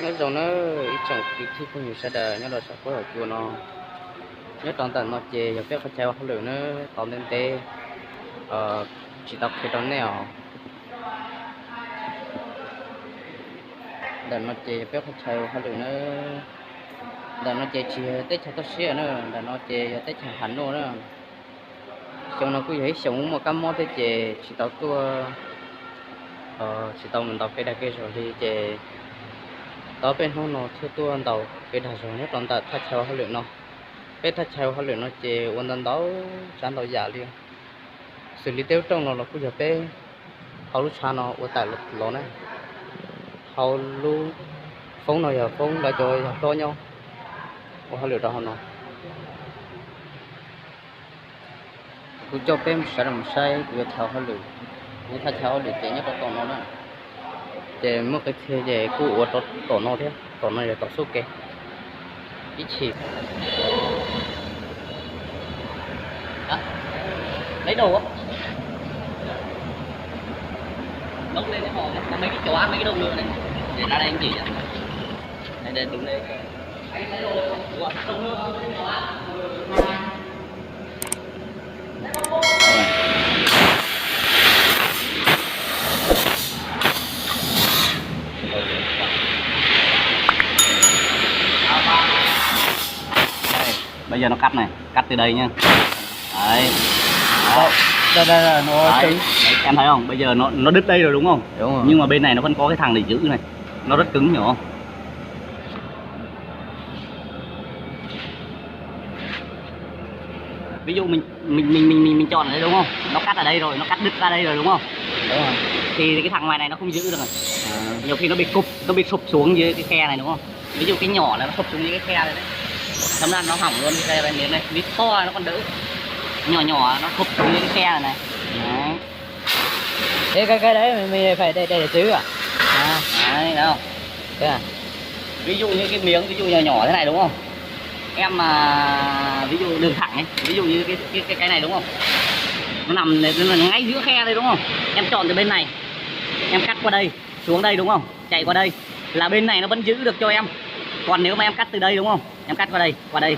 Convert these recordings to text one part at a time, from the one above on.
Nyob zoo nawb ib tsoom kwv tij phooj ywg sawv daws nyob rau saum huab saum cua no. Nyob rau ntawm no ces yog peb qhov chaw ua hauj lwm nawb, tau ntev ntev tsis tau qhia rau nej os. Ntawm no ces yog peb qhov chaw ua hauj lwm nawb. Ntawm no ces tsis yog teb chaws toj siab na, ntawm no ces yog teb chaws Ham Nuj na. Xyoo no kuj yog ib xyoo muaj kab mob thiab ces tsis tau tuaj, tsis tau mus ntaus kev dag kev zog li ces tau peb hnub no thiaj tuaj ntaus kev dag zog nyob rau ntawm thaj chaw ua hauj lwm no. Peb thaj chaw ua hauj lwm no ces ua ntau ntau tsav ntau yam li, xws li tej lub rooj no los kuj yog peb hauv lub tshav no ua tawm los na. Hauv lub foob no yog foob lawv cov yog hlob nyob ua hauj lwm rau hauv no. Kuv coj peb sawv daws mus saib kuv yuav chaw hauj lwm, kuv thaj chaw hauj lwm ces nyob rau tom no na. Ces muaj qee txhia ces kuj ua rau tom no thiab, tom no yog tom xub kev ib chim. Lấy đồ á. Đốt lên cái mỏ này, có mấy cái chó, mấy cái đầu ngựa này. Để ra đây anh chỉ cho. Đây, đây, đúng đây. Đây, bây giờ nó cắt này, cắt từ đây nhá. Đấy. Đó. Đây, đây, đây, nó Đấy, cứng. Đấy, em thấy không? Bây giờ nó nó đứt đây rồi đúng không? Đúng rồi. Nhưng mà bên này nó vẫn có cái thằng để giữ này. Nó rất cứng, hiểu không? Ví dụ mình mình mình mình mình mình chọn ở đây đúng không? Nó cắt ở đây rồi, nó cắt đứt ra đây rồi đúng không? Đúng rồi. Thì cái thằng ngoài này nó không giữ được rồi. À. Nhiều khi nó bị cụp, nó bị sụp xuống dưới cái khe này đúng không? Ví dụ cái nhỏ là nó sụp xuống dưới cái khe này đấy. Đâm ra nó hỏng luôn cái khe này, miếng này, miếng to nó còn đỡ. Nhỏ nhỏ nó sụp xuống dưới cái khe này này. Đấy. Thế cái cái đấy mình, mình phải để để để chứ à? À, đấy, thấy không? Thế à? Ví dụ như cái miếng, ví dụ nhỏ nhỏ thế này đúng không? Em mà ví dụ đường thẳng ấy, ví dụ như cái cái cái cái này đúng không? Nó nằm, nó ngay giữa khe đây đúng không? Em chọn từ bên này, em cắt qua đây, xuống đây đúng không? Chạy qua đây là bên này nó vẫn giữ được cho em. Còn nếu mà em cắt từ đây đúng không? Em cắt qua đây, qua đây,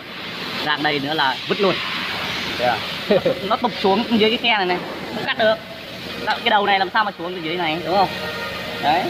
sang đây nữa là vứt luôn. Thế à? Nó tụt xuống dưới cái khe này này, không cắt được. Cái đầu này làm sao mà xuống được dưới này, đúng không? Đấy.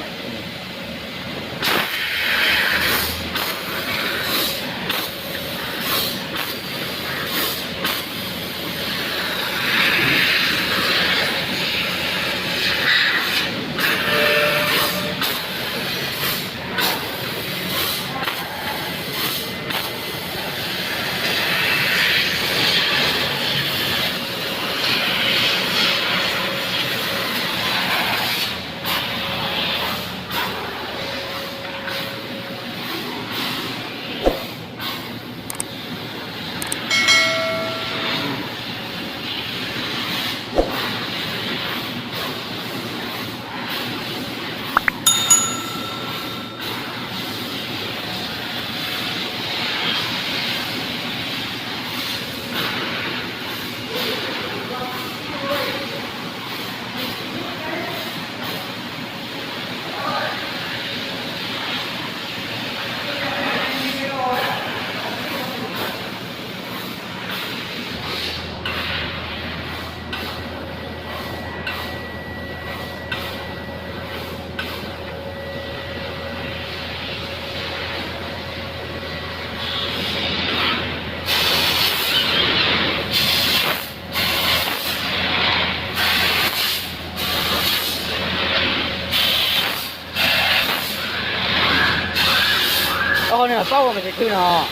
Oj, nws paub mas tsis khwb no.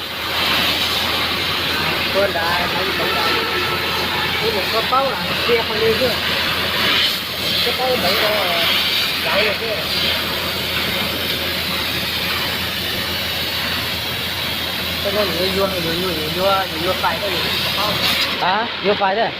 Tua nrad, nrad, nrad. Tus koj paub na, tia qhov li xwb. Koj paub ntawd, zauv li xwb. Koj no yus yuav, yus yuav, yus yuav, yus yuav fais, koj yuav paub. A, yuav fais thiab.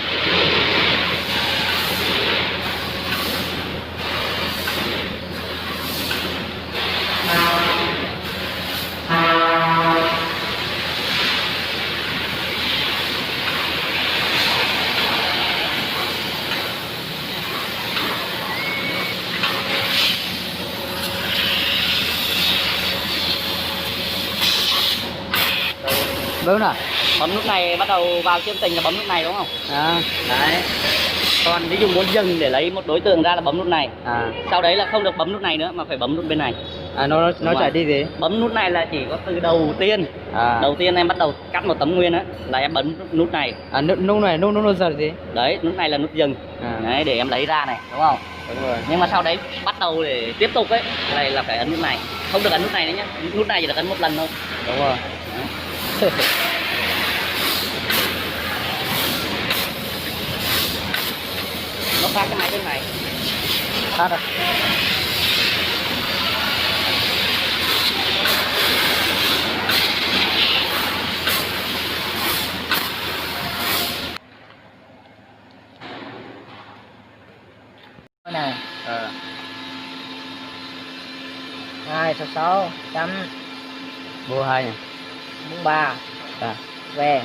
Bấm nút nào? Bấm nút này, bắt đầu vào chương trình là bấm nút này đúng không? À. Đấy. Còn ví dụ muốn dừng để lấy một đối tượng ra là bấm nút này. À. Sau đấy là không được bấm nút này nữa mà phải bấm nút bên này. À, nó nó Đúng chạy rồi. đi gì? Bấm nút này là chỉ có từ đầu tiên. À. Đầu tiên em bắt đầu cắt một tấm nguyên á, là em bấm nút này. À, nút, nút này, nút nút nút giờ gì? Đấy, nút này là nút dừng. À. Đấy, để em lấy ra này, đúng không? Đúng rồi. Nhưng mà sau đấy bắt đầu để tiếp tục ấy, này là phải ấn nút này. Không được ấn nút này nữa nhá. Nút này chỉ được ấn một lần thôi. Đúng rồi. Nó phát cái máy bên này. Phát rồi. Nè. Ờ. Hai sáu sáu chấm Vô hai nhỉ? Bốn ba. Ờ. Về.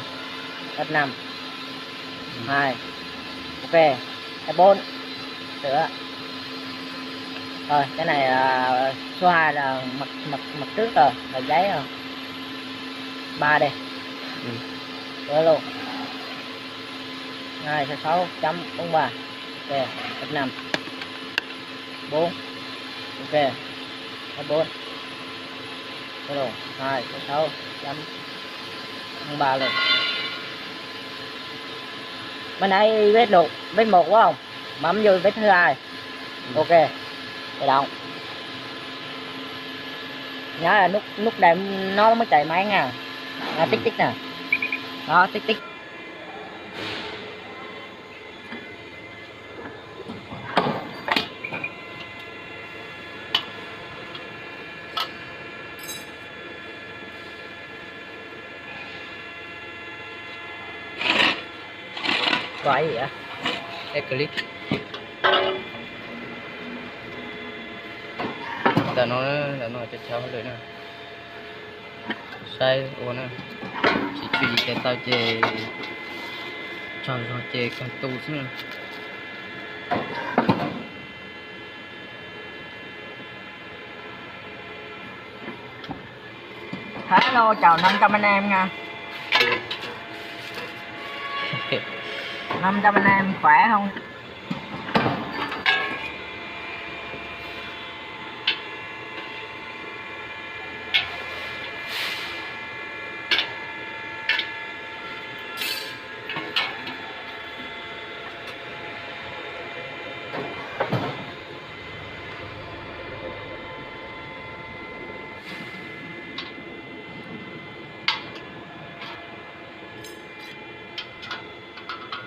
F năm. Hai. Ok. F bốn. Sửa. Rồi, cái này là số hai là mặt mặt mặt trước rồi, là giấy rồi. Ba đi. Ừ. Sửa luôn. Hai sáu sáu chấm bốn ba. Ok, F năm. Bốn. Ok. F bốn. Rồi, hai sáu sáu chấm bốn ba luôn. Bên đây vết một, vết một đúng không? Bấm vô vết thứ hai. Ok. Tự động. Nhớ là nút nút đây nó mới chạy máy nha. À, tích tích nè. Đó, tích tích. Có ai vậy? Cái clip. Ntawm no, ntawm no cov chaw hauj lwm na. Saib ua na. Tsis tswm yim ces tau ces tsaug zog ces kawg tu xwb na. Hello, chào năm trăm anh em nha. Năm trăm anh em khỏe không?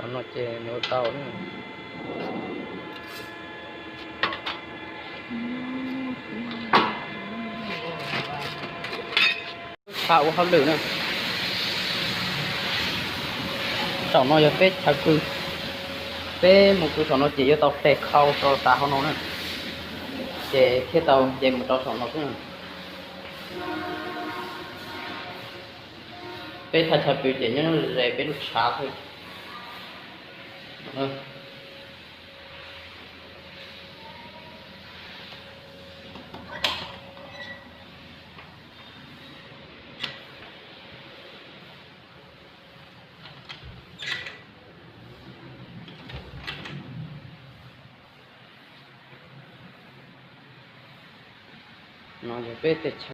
Qhov no ces nws ua tau na. Tshaj ua hauj lwm na. Saum no yog peb chaw pw. Peb mus pw saum no ces yuav tau hle khau rau tas hauv no na. Ces thiaj tau nce mus rau saum no xwb na. Peb thaj chaw pw ces nyob ze peb lub tshav xwb. No yog peb tej